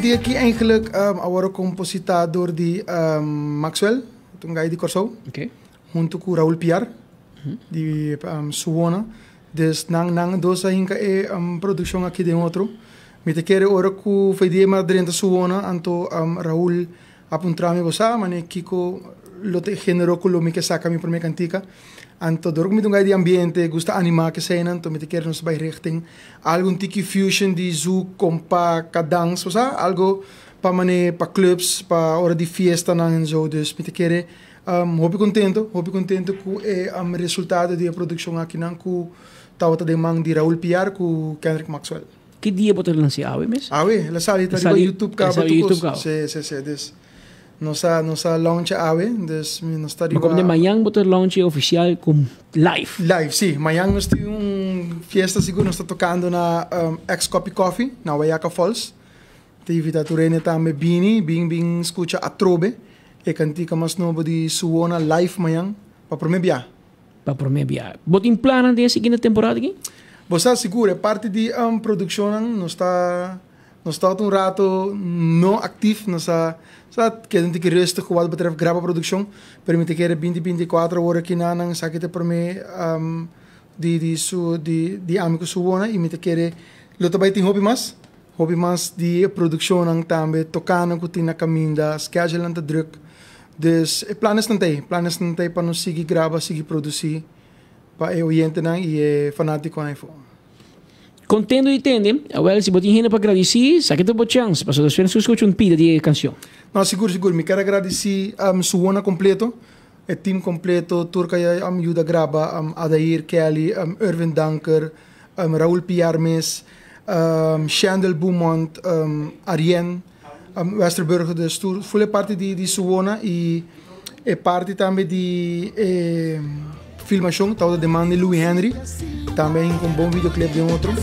Kantika aki eigenlijk a wòrdu kompositá dor di Maxwell, un guy di Kòrsou, huntu ku Raul Piar di Suwona. Dus nan nan dos a hinka e produkshon aki den otro. Mi ta kere ora ku Fedie a drenta Suwona anto Raul a puntra mi, Bo sa manera kiko lo ta e genero ku lo mi ke saka mi prome kantika? Anto dor ku mi ta un guy di ambiente, gusta animá keseinan, anto mi ta kere nos bai richting algu un tiki fusion di zouk, kompa, kadans, bo sa, algo pa mane pa clubs, pa ora di fiestanan en zo. Dus mi ta kere hopi kontento, hopi kontento ku e resultado di e produkshon akinan ku tabata den man di Raul Piar ku Kendrick Maxwell. Ki dia bo ta lansia awe mes? Awe, el a sali ta riba YouTube kaba tur kos. Si, si, si. Dus nos a nos a launcha awe, dus mi nos ta riba. Ma como mañan bo ta launcha oficial cu live? Live, si. Mañan nos tin un fiesta sigur, nos ta tocando na Ex Copy Coffee na Wayaca Falls. Ta invita tur hende tambe bini, bin bin scucha atrobe e cantica mas nobo di Suwona live mañan pa prome bia. Pa prome bia. Bo tin plannan den e siguiente temporada aki? Bo sa sigur, e parti di produccionnan nos ta nos ta un rato no actief, nos a sa keda un tiki rustig cu wat betreft graba produccion, pero mi ta kere binti 24 awor aki nan esaki ta e prome di di su di di ami cu Suwona y mi ta kere lo ta bay tin hopi mas, hopi mas di e produccionnan tambe, tocanan cu tin na caminda, schedulenan ta druk. Dus e planesnan ta ei, planesnan ta ei pa nos sigui graba, sigui produsí pa e oyentenan i e fanátikonan ei for. Kontento di tende. Awel, si bo tin hende pa gradisí, sa ke ta bo chèns, pasobra despues nos skucha un pida di e kanshon. No, sigur, sigur. Mi ker a gradisí Suwona kompleto, e team kompleto, tur ku a yuda graba, Adair, Kelly, Erwin Danker, Raul Piar mes, Shendel Beaumont, Arien. Westerburg dus tur ful e parti di di Suwona y e parti tambe di e filmacion tabata den man di Louis Henry tambe a hinca un bon videoclip den otro.